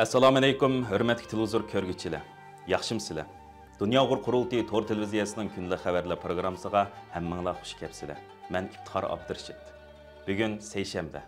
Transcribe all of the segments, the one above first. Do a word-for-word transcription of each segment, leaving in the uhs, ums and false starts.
ئەسسالامۇئەلەيكۇم، ھۆرمەتلىك تېلېۋىزور كۆرگۈچىلەر. ياخشىمۇسىلەر؟ دۇنيا ئۇيغۇر قۇرۇلتىيى تور تېلېۋىزىيەسىنىڭ كۈندىلىك خەۋەرلەر پروگراممىسىغا ھەممىڭلار خۇش كەپسىلەر. مەن ئىپتىخار ئابدۇرېشىت. بۈگۈن سەيشەنبە.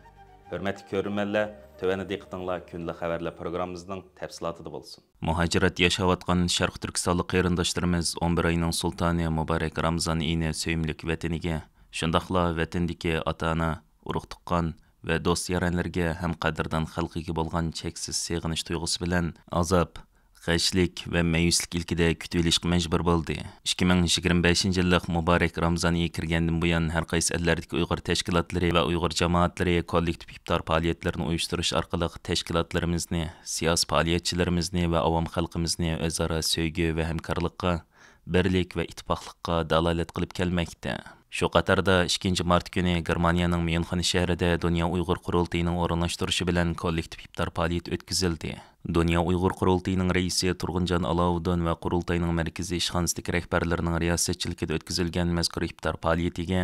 ھۆرمەتلىك كۆرۈرمەنلەر، تۆۋەندە دىققىتىڭلار كۈندىلىك خەۋەرلەر پروگراممىمىزنىڭ تەپسىلاتىدا بولسۇن. مۇھاجىرەتتە ياشاۋاتقان شەرقىي تۈركىستانلىق قېرىنداشلىرىمىز ئون بىر ئاينىڭ سۇلتانى مۇبارەك رامىزان ئېيىنى سۆيۈملۈك ۋەتىنىگە، شۇنداقلا ۋەتەندىكى ئاتا-ئانا، ئۇرۇق-تۇغقان ۋە دوست-يارەنلىرىگە ھەم قەدىردان خەلقىگە بولغان چەكسىز سېغىنىش تۇيغۇسى بىلەن ئازاب، غەشلىك ۋە مەيۈسلۈك ئىلكىدە كۈتۈۋېلىشقا مەجبۇر بولدى. ئىككى مىڭ يىگىرمە بەشىنچى يىللىق مۇبارەك رامىزان ئېيى كىرگەندىن بۇيان، ھەر قايسى ئەللەردىكى ئۇيغۇر تەشكىلاتلىرى ۋە ئۇيغۇر جامائەتلىرى كوللېكتىپ ئىپتار پائالىيەتلىرىنى ئۇيۇشتۇرۇش ئارقىلىق تەشكىلاتلىرىمىزنى، سىياسىي پائالىيەتچىلىرىمىزنى ۋە ئاۋام خەلقىمىزنى ئۆزئارا سۆيگۈ ۋە ھەمكارلىققا، بىرلىك ۋە ئىتتىپاقلىققا دالالەت قىلىپ كەلمەكتە. شۇ قاتاردا ئىككىنچى مارت كۈنى گېرمانىيەنىڭ ميۇنخېن شەھىرىدە دۇنيا ئۇيغۇر قۇرۇلتىيىنىڭ ئورۇنلاشتۇرۇشى بىلەن كوللېكتىپ ئىپتار پائالىيىتى ئۆتكۈزۈلدى. دۇنيا ئۇيغۇر قۇرۇلتىيىنىڭ رەئىسى تۇرغۇنجان ئالاۋۇدۇن ۋە قۇرۇلتاينىڭ مەركىزىي ئىشخانىسىدىكى رەھبەرلىرىنىڭ رىياسەتچىلىكىدە ئۆتكۈزۈلگەن مەزكۇر ئىپتار پائالىيىتىگە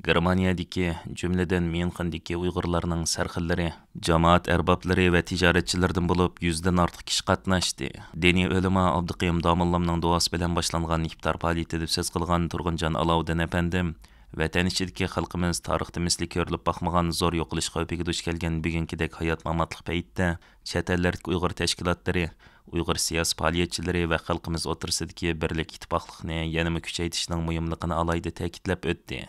گېرمانىيەدىكى، جۈملىدىن ميۇنخېندىكى ئۇيغۇرلارنىڭ سەرخىللىرى، جامائەت ئەربابلىرى ۋە تىجارەتچىلىرىدىن بولۇپ يۈزدىن ئارتۇق كىشى قاتناشتى. دىنىي ئۆلىما ئابدۇقىيۇم داموللامنىڭ دۇئاسى بىلەن باشلانغان ئىپتار پائالىيىتىدە سۆز قىلغان تۇرغۇنجان ئالاۋۇدىن ئەپەندىم، ۋەتەن ئىچىدىكى خەلقىمىز تارىختا مىسلى كۆرۈلۈپ باقمىغان زور يوقىلىش خەۋپىگە دۇچ كەلگەن بۈگۈنكىدەك ھايات-ماماتلىق پەيتتە، چەت ئەللەردىكى ئۇيغۇر تەشكىلاتلىرى، ئۇيغۇر سىياسىي پائالىيەتچىلىرى ۋە خەلقىمىز ئوتتۇرىسىدىكى بىرلىك، ئىتتىپاقلىقنى يەنىمۇ كۈچەيتىشنىڭ مۇھىملىقىنى ئالاھىدە تەكىتلەپ ئۆتتى.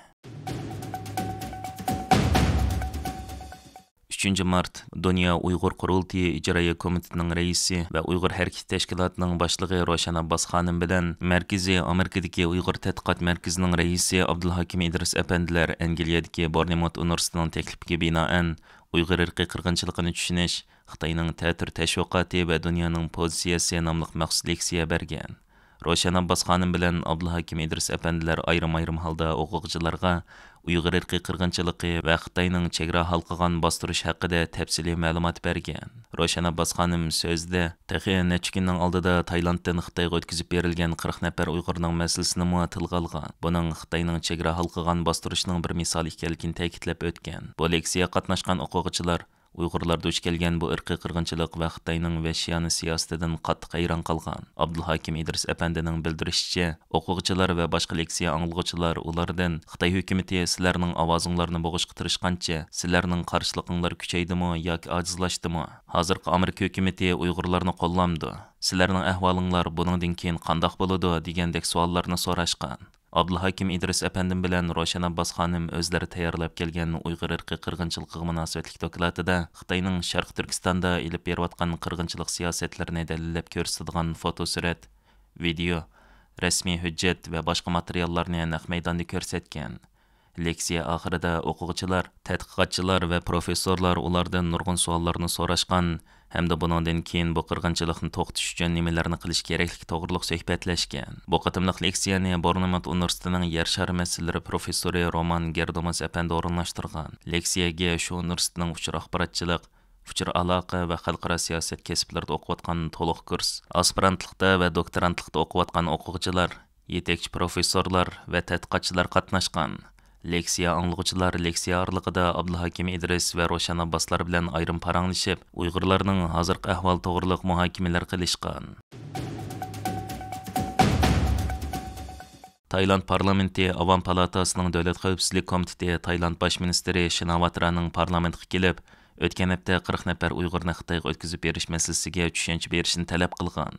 ئۈچىنچى مارت، دۇنيا ئۇيغۇر قۇرۇلتىيى ئىجرائىيە كومىتېتىنىڭ رەئىسى ۋە ئۇيغۇر ھەرىكىتى تەشكىلاتىنىڭ باشلىقى روشەن ئابباس خانىم بىلەن مەركىزىي ئامېرىكىدىكى ئۇيغۇر تەتقىقات مەركىزىنىڭ رەئىسى ئابدۇلھاكىم ئىدرىس ئەپەندىلەر ئەنگلىيەدىكى بورنېموت ئۇنىۋېرسىتېتىنىڭ تەكلىپىگە بىنائەن، ئۇيغۇر ئىرقىي قىرغىنچىلىقىنى چۈشىنىش، خىتاينىڭ تەتۈر تەشۋىقاتى ۋە دۇنيانىڭ پوزىتسىيەسى ناملىق مەخسۇس لېكسىيە بەرگەن. روشەن ئابباس خانىم بىلەن ئابدۇلھاكىم ئىدرىس ئەپەندىلەر ئايرىم-ئايرىم ھالدا ئوقۇغۇچىلارغا ئۇيغۇر ئىرقىي قىرغىنچىلىقى ۋە خىتاينىڭ چېگرا ھالقىغان باستۇرۇشى ھەققىدە تەپسىلىي مەلۇمات بەرگەن. روشەن ئابباس خانىم سۆزىدە، تېخى نەچچە كۈننىڭ ئالدىدا تايلاندتىن خىتايغا ئۆتكۈزۈپ بېرىلگەن قىرىق نەپەر ئۇيغۇرنىڭ مەسىلىسىنىمۇ تىلغا ئالغان. بۇنىڭ خىتاينىڭ چېگرا ھالقىغان باستۇرۇشىنىڭ بىر مىسالى ئىكەنلىكىنى تەكىتلەپ ئۆتكەن. بۇ لېكسىيەگە قاتناشقان ئوقۇغۇچىلار ئۇيغۇرلار دۇچ كەلگەن بۇ ئىرقىي قىرغىنچىلىق ۋە خىتاينىڭ ۋەھشىيانە سىياسىتىدىن قاتتىق ھەيران قالغان. ئابدۇلھاكىم ئىدرىس ئەپەندىنىڭ بىلدۈرۈشىچە، ئوقۇغۇچىلار ۋە باشقا لېكسىيە ئاڭلىغۇچىلار ئۇلاردىن خىتاي ھۆكۈمىتى سىلەرنىڭ ئاۋازىڭلارنى بوغۇشقا تىرىشقانچە، سىلەرنىڭ قارشىلىقىڭلار كۈچەيدىمۇ ياكى ئاجىزلاشتىمۇ؟ ھازىرقى ئامېرىكا ھۆكۈمىتى ئۇيغۇرلارنى قوللامدۇ؟ سىلەرنىڭ ئەھۋالىڭلار بۇنىڭدىن كېيىن قانداق بولىدۇ؟ دېگەندەك سوئاللارنى سوراشقان. ئابدۇلھاكىم ئىدرىس ئەپەندىم بىلەن روشەن ئابباس خانىم ئۆزلىرى تەييارلاپ كەلگەن ئۇيغۇر ئىرقىي قىرغىنچىلىقىغا مۇناسىۋەتلىك دوكلاتىدا خىتاينىڭ شەرقىي تۈركىستاندا ئېلىپ بېرىۋاتقان قىرغىنچىلىق سىياسەتلىرىنى دەلىللەپ كۆرسىتىدىغان فوتوسۈرەت، ۋىدېئو، رەسمىي ھۆججەت ۋە باشقا ماتېرىياللارنى نەق مەيداندا كۆرسەتكەن. لېكسىيە ئاخىرىدا ئوقۇغۇچىلار، تەتقىقاتچىلار ۋە پروفېسسورلار ئۇلاردىن نۇرغۇن سوئاللارنى سوراشقان ھەمدە بۇنىڭدىن كېيىن بۇ قىرغىنچىلىقنى توختىتىش ئۈچۈن نېمىلەرنى قىلىش كېرەكلىكى توغرىلىق سۆھبەتلەشكەن. بۇ قېتىملىق لېكسىيەنى بورنېموت ئۇنىۋېرسىتېتىنىڭ يەر شارى مەسىلىلىرى پروفېسسورى رومان گېردوموس ئەپەندى ئورۇنلاشتۇرغان. لېكسىيەگە شۇ ئۇنىۋېرسىتېتنىڭ ئۇچۇر ئاخباراتچىلىق، ئۇچۇر ئالاقە ۋە خەلقئارا سىياسەت كەسىپلىرىدە ئوقۇۋاتقان تولۇق كۇرس، ئاسپىرانتلىقتا ۋە دوكتورانتلىقتا ئوقۇۋاتقان ئوقۇغۇچىلار، يېتەكچى پروفېسسورلار ۋە تەتقىقاتچىلار قاتناشقان. لېكسىيە ئاڭلىغۇچىلار لېكسىيە ئارىلىقىدا ئابدۇلھاكىم ئىدرىس ۋە روشەن ئابباسلار بىلەن ئايرىم پاراڭلىشىپ، ئۇيغۇرلارنىڭ ھازىرقى ئەھۋالى توغرىلىق مۇھاكىمىلەر قىلىشقان. تايلاند پارلامېنتى ئاۋام پالاتاسىنىڭ دۆلەت خەۋپسىزلىك كومىتېتى تايلاند باش مىنىستىرى شىناۋاترانىڭ پارلامېنتقا كېلىپ، ئۆتكەن ھەپتە قىرىق نەپەر ئۇيغۇرنى خىتايغا ئۆتكۈزۈپ بېرىش مەسىلىسىگە چۈشەنچە بېرىشنى تەلەپ قىلغان.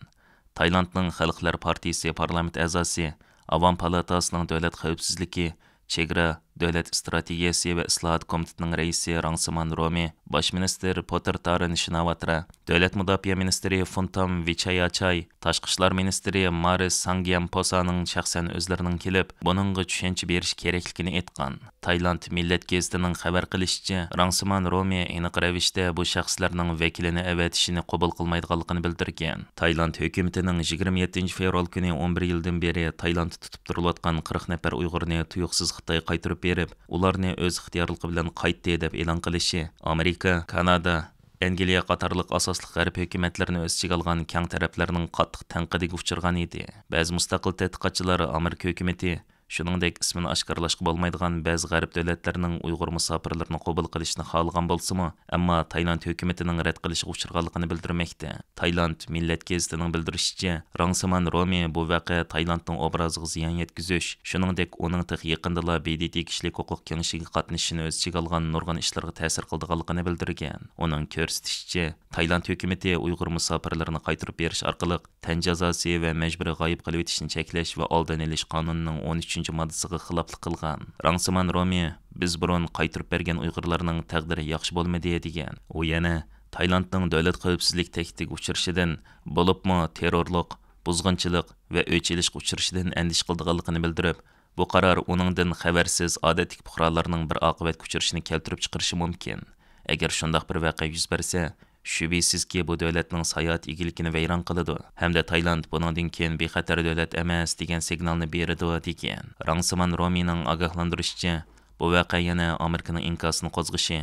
تايلاندنىڭ خەلقلەر پارتىيىسى پارلامېنت ئەزاسى، ئاۋام پالاتاسىنىڭ دۆلەت خەۋپسىزلىكى، چېگرا، دۆلەت ئىستراتېگىيەسى ۋە ئىسلاھات كومىتېتىنىڭ رەئىسى رەڭسىمان رومى، باش مىنىستىر پوتېر تارېن شىناۋاترا، دۆلەت مۇداپىئە مىنىستىرى فۇنتام ۋىچاياچاي، تاشقى ئىشلار مىنىستىرى مارىس سانگيامپوسانىڭ شەخسەن ئۆزلىرىنىڭ كېلىپ، بۇنىڭغا چۈشەنچە بېرىش كېرەكلىكىنى ئېيتقان. تايلاند مىللەت گېزىتىنىڭ خەۋەر قىلىشىچە، رەڭسىمان رومى ئېنىق رەۋىشتە بۇ شەخسلەرنىڭ ۋەكىلىنى ئەۋەتىشىنى قوبۇل قىلمايدىغانلىقىنى بىلدۈرگەن. تايلاند ھۆكۈمىتىنىڭ يىگىرمە يەتتىنچى فېۋرال كۈنى ئون بىر يىلدىن بېرى تايلاندتا تۇتۇپ تۇرۇلۇۋاتقان قىرىق نەپەر ئۇيغۇرنى تۇيۇقسىز خىتايغا قايتۇرۇپ بېرىپ، ئۇلارنى ئۆز ئىختىيارلىقى بىلەن قايتتى دەپ ئېلان قىلىشى ئامېرىكا، كانادا، ئەنگلىيە قاتارلىق ئاساسلىق غەرب ھۆكۈمەتلىرىنى ئۆز ئىچىگە ئالغان كەڭ تەرەپلەرنىڭ قاتتىق تەنقىدىگە ئۇچرىغان ئىدى. بەزى مۇستەقىل تەتقىقاتچىلار ئامېرىكا ھۆكۈمىتى شۇنىڭدەك ئىسمىنى ئاشكارىلاشقا بولمايدىغان بەزى غەرب دۆلەتلىرىنىڭ ئۇيغۇر مۇساپىرلىرىنى قوبۇل قىلىشنى خالىغان بولسىمۇ، ئەمما تايلاند ھۆكۈمىتىنىڭ رەت قىلىشىغا ئۇچرىغانلىقىنى بىلدۈرمەكتە. تايلاند مىللەت گېزىتىنىڭ بىلدۈرۈشىچە، راڭسىمان رومى بۇ ۋەقە تايلاندنىڭ ئوبرازىغا زىيان يەتكۈزۈش، شۇنىڭدەك ئۇنىڭ تېخى يېقىندىلا ب د ت كىشىلىك ھوقۇق كېڭىشىگە قاتنىشىشىنى ئۆز ئىچىگە ئالغان نۇرغۇن ئىشلارغا تەسىر قىلىدىغانلىقىنى بىلدۈرگەن. ئۇنىڭ كۆرسىتىشىچە، تايلاند ھۆكۈمىتى ئۇيغۇر مۇساپىرلىرىنى قايتۇرۇپ بېرىش ئارقىلىق تەن جازاسى ۋە مەجبۇرىي غايىب قىلىۋېتىشنى چەكلەش ۋە ئالدىنى ئېلىش قانۇنىنىڭ ئون ئۈچىنچى ماددىسىغا خىلاپلىق قىلغان. راڭسىمان رومى، «بىز بۇرۇن قايتۇرۇپ بەرگەن ئۇيغۇرلارنىڭ تەقدىرى ياخشى بولمىدى» دېگەن. ئۇ يەنە، تايلاندنىڭ دۆلەت خەۋپسىزلىك تەھدىتىگە ئۇچرىشىدىن، بولۇپمۇ تېررورلۇق، بۇزغۇنچىلىق ۋە ئۆچ ئېلىشقا ئۇچرىشىدىن ئەندىشە قىلىدىغانلىقىنى بىلدۈرۈپ، بۇ قارار ئۇنىڭدىن خەۋەرسىز ئادەتتىكى پۇقرالارنىڭ بىر ئاقىۋەتكە ئۇچرىشىنى كەلتۈرۈپ چىقىرىشى مۇمكىن. ئەگەر شۇنداق بىر ۋەقە يۈز بەرسە، شۈبھىسىزكى، بۇ دۆلەتنىڭ ساياھەت ئىگىلىكىنى ۋەيران قىلىدۇ ھەمدە تايلاند بۇنىڭدىن كېيىن بىخەتەر دۆلەت ئەمەس دېگەن سىگنالنى بېرىدۇ، دېگەن. راڭسىمان رومىنىڭ ئاگاھلاندۇرۇشىچە، بۇ ۋەقە يەنە ئامېرىكىنىڭ ئىنكاسىنى قوزغىشى،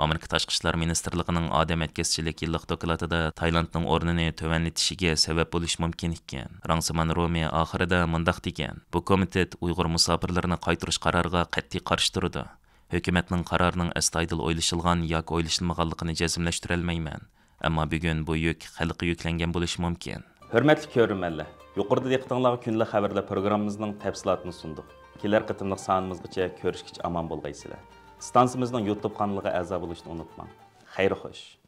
ئامېرىكا تاشقى ئىشلار مىنىستىرلىقىنىڭ ئادەم ئەتكەسچىلىك يىللىق دوكلاتىدا تايلاندنىڭ ئورنىنى تۆۋەنلىتىشىگە سەۋەب بولۇشى مۇمكىن ئىكەن. راڭسىمان رومى ئاخىرىدا مۇنداق دېگەن: «بۇ كومىتېت ئۇيغۇر مۇساپىرلىرىنى قايتۇرۇش قارارىغا قەتئىي قارشى تۇرىدۇ. ھۆكۈمەتنىڭ قارارىنىڭ ئەستايىدىل ئويلىشىلغان ياكى ئويلىشىلمىغانلىقىنى جەزملەشتۈرەلمەيمەن. ئەمما بۈگۈن بۇ يۈك خەلققە يۈكلەنگەن بولۇشى مۇمكىن.» ھۆرمەتلىك كۆرۈرمەنلەر، يۇقىرىدا دىققىتىڭلارغا كۈندىلىك خەۋەرلەر پروگراممىمىزنىڭ تەپسىلاتىنى سۇندۇق. كېلەر قېتىملىق سانىمىزغىچە كۆرۈشكىچە ئامان بولغايسىلەر. ئىستانسىمىزنىڭ يۇتۇب قانىلىغا ئەزا بولۇشنى ئۇنتۇماڭ. خەير خوش.